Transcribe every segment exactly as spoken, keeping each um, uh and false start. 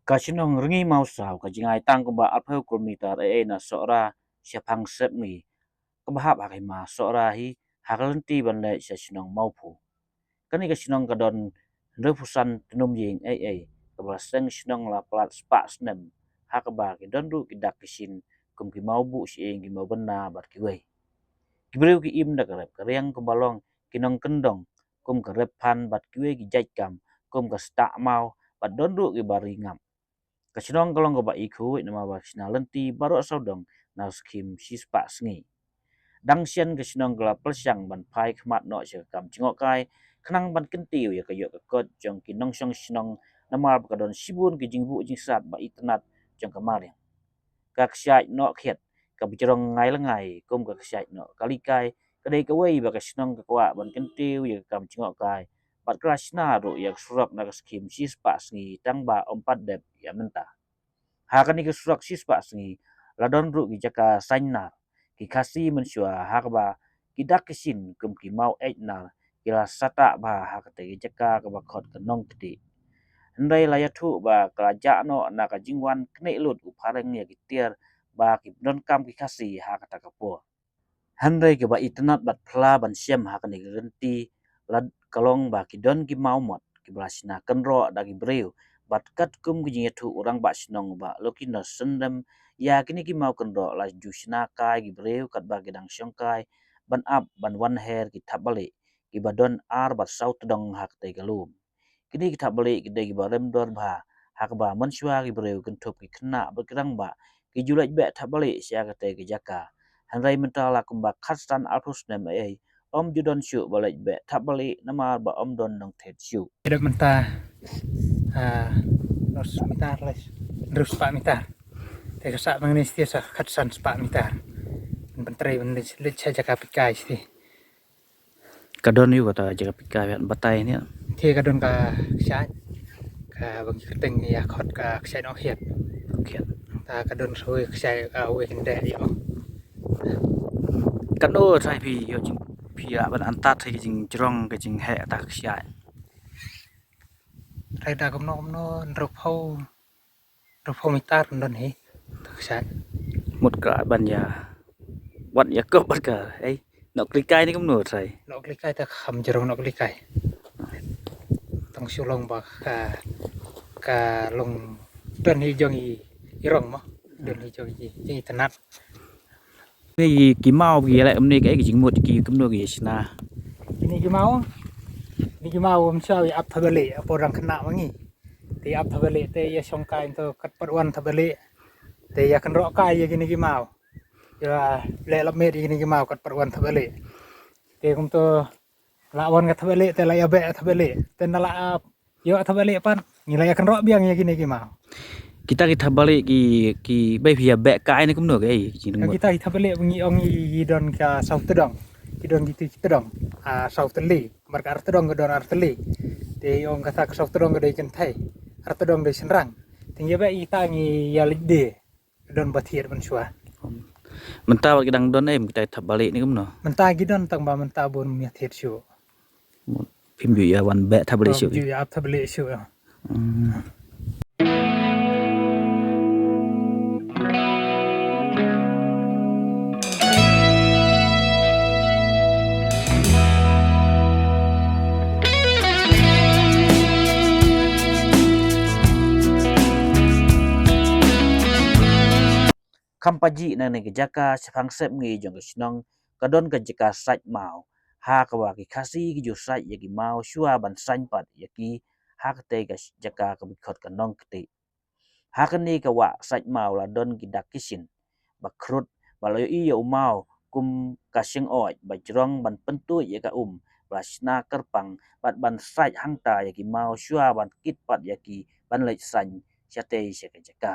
Ka shnong Rngimawsaw ka jngai tang kumba arphew kilometer ei ei na Sohra shaphang Sepngi, kaba hap ha ka hima Sohra hi ha ka lynti ban leit sha shnong Mawphu. Kane ka shnong ka don hynriewphew san tnum ïing ei ei, kaba la seng shnong la palat spah snem, ha kaba ki don ruh ki dak ki shin kum ki maw buh shyieng, ki maw bynna bad kiwei. Ki briew ki im da ka rep ka riang kumba long ki nongkyndong kum ka rep phan bad kiwei ki jait kam kum ka stah maw, bad don ruh kiba ri ngap. Ka shnong ka long kaba i khuid namar ba ka shna lynti baroh sawdong na skhim shispah sngi. Dang shen ka shnong ka la pyrshang ban phai khmat noh sha ka kam jngohkai khnang ban kyntiew ïa ka ïoh ka kot jong ki nongshong shnong, namar ba ka don shibun ki jingbuh jingsat ba itynnat jong ka mariang. Ka kshaid Nohkhiat kaba jrong ngai lyngngai kum ka kshaid Nohkalikai, ka dei kawei ba ka shnong ka kwah ban kyntiew ïa ka kam jngohkai, bad ka la shna ruh ïa ka surok na ka skhim shispah sngi tang ba ym pat dep ïa mynta. Ha kane ka surok shispah sngi la don ruh ki jaka saiñ nar, ki Khasi mynshuwa, ha kaba ki dak ki shin kum ki maw eit nar ki la satah bha ha katei ka jaka kaba khot ka Nongkti. Hynrei la ïathuh ba ka la jah noh na ka jingwan knieh lut u phareng ïa ki tiar ba ki donkam ki Khasi ha kata ka por. Hynrei kaba itynnat bad phylla ban shem ha kane ka lynti la ka long ba ki don ki maw mot kiba la shna kynroh da ki briew, bad katkum ki jingïathuh u rangbah shnong Bah Lucky Nor Syndem, ïa kine ki maw kynroh la ju shna kai ki briew katba ki dang shong kai ban ap ban wan her ki thapbalieh kiba don ar bad saw tdong ha katei ka lum. Kine ki thapbalieh ki dei kiba rem dor bha, ha kaba mynshuwa ki briew kynthup ki khynnah bad ki rangbah ki ju leit beh thapbalieh sha katei ka jaka. Hynrei mynta la kumba khatsan arphew snem ei ei ym ju don shuh ba leit beh thapbalieh namar ba ym don nongthied shuh. Ki dep mynta, ah, hynriew mitar leh, hynriew spah mitar. Te ka sah mynne stia sa khatsan spah mitar. Ban trei ban leit, leit sha jaka pikai stia. Ka don ïa kata jaka pikai ban batai ne. Te ka don ka kshaid, kaba ngi kyrteng ïa khot ka kshaid Nohkhiat. Khiat. Ta ka don sa wei kshaid, ah, wei kyndeh ïa. Katno trai phi ïoh jing phi ïa ban antad sa ka jingjrong ka jingheh ta ka kshaid. Trai da kumno kumno hynriewphew, hynriewphew mitar don hi ta ka kshaid. Mut ka ban ïa wat ïa kop bad ka ei Nohklikai ne kumno trai. Nohklikai ta kham jrong Nohklikai. Tang shu long ba ka, ka long don hi jong i, i rong mo. Don hi jong i, jong i tnat. Ni ki maw ki leh kumne ka ei ki jingmut ki kumno ki shna. Kine ki maw, kine ki maw ym shwa ïa ap thapbalieh, ap orang khynnah ma ngi. Te ap thapbalieh te ïa shong kai to kat pat wan thapbalieh. Te ïa kynroh kai ïa kine ki maw. Ïa leh lap miet ïa kine ki maw kat pat wan thapbalieh. Te kumto la wan ka thapbalieh te la ïa beh thapbalieh. Te na la ap ïa thapbalieh pat ngi la ïa kynroh biang ïa kine ki maw. Kita ki thapbalieh ki, ki bei phi ïa beh kai ne kumno ka ei ki jingmut. Kita ki thapbalieh ba ngi ong ki don ka saw tdong. Ki don ki tdong. Ah, saw tylli. Namar ka ar tdong ka don ar tylli. Te ong kata ka saw tdong ka dei kynthei. Ar tdong dei shynrang. Te ngi beh ita ngi ïa leit die. Don ba thied mynshuwa. Mynta wat ki dang don em kita thapbalieh ne kumno. Mynta ki don tang ba mynta bun ym ïa thied shuh. Phim ju ïa wan beh thapbalieh shuh. Ju ïa ap thapbalieh shuh. Hmm. Kham pajih na kane ka jaka shaphang sepngi jong ka shnong ka don ka jaka sait maw. Ha kaba ki Khasi ki ju sait ïa ki maw shuwa ban saiñ pat ïa ki ha katei ka jaka kaba khot ka Nongkti. Ha kane ka wah sait maw la don ki dak ki shin ba khrut ba la ïohi ïa u maw kum ka shingoid ba jrong ban pyntuid ïa ka um ba la shna kyrpang bad ban sait hangta ïa ki maw shuwa ban kit pat ïa ki ban leit saiñ shatei sha ka jaka.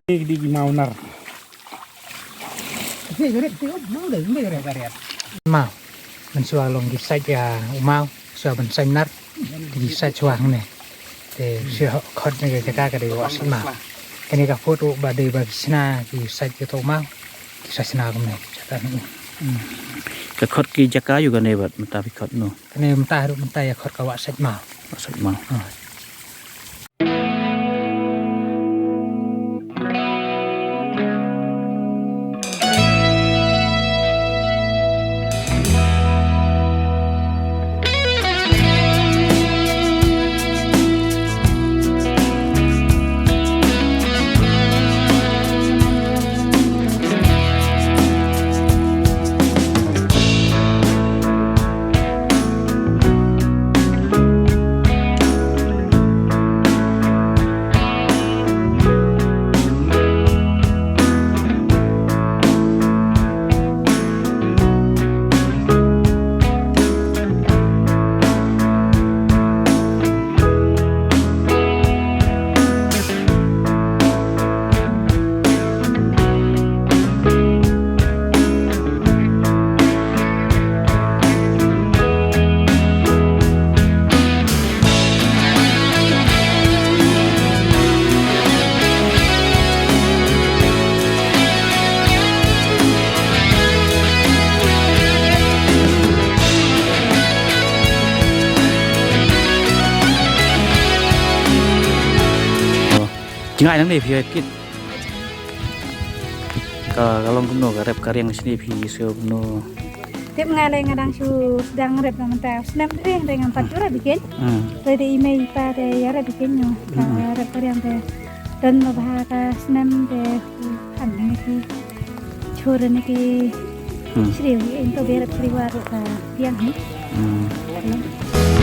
Ki dei ki maw nar. Maw, mynshuwa long ki sait ïa u maw, shuwa ban sait nar, ki sait shuwa hangne. Te shuwa khot ne ka jaka ka dei Wah Sait Maw. Kane ka pud ruh ba dei ba ki shna ki sait ïa u maw, ki sa shna kumne. Ka khot ki jaka ïa kane bad mynta phi khot no. Kane mynta ruh mynta ïa khot ka Wah Sait Maw. Wah Sait Maw. Jngai nangne phi ïa kit. Ka, ka long kumno, ka rep ka riang shane phi sngewbha kumno? Tip nga lei nga dang shu sdang rep na mynta snem te, te ngam pat shu rep ïa kine. Hmm. Te i mei i pa te ïa rep ïa kine, ka rep ka riang te. Don ma bha ka snem te, kham ne ki chur ne ki. Hmm. Shriew ïa ito ba rep shriew ruh ka riang hi. Hmm.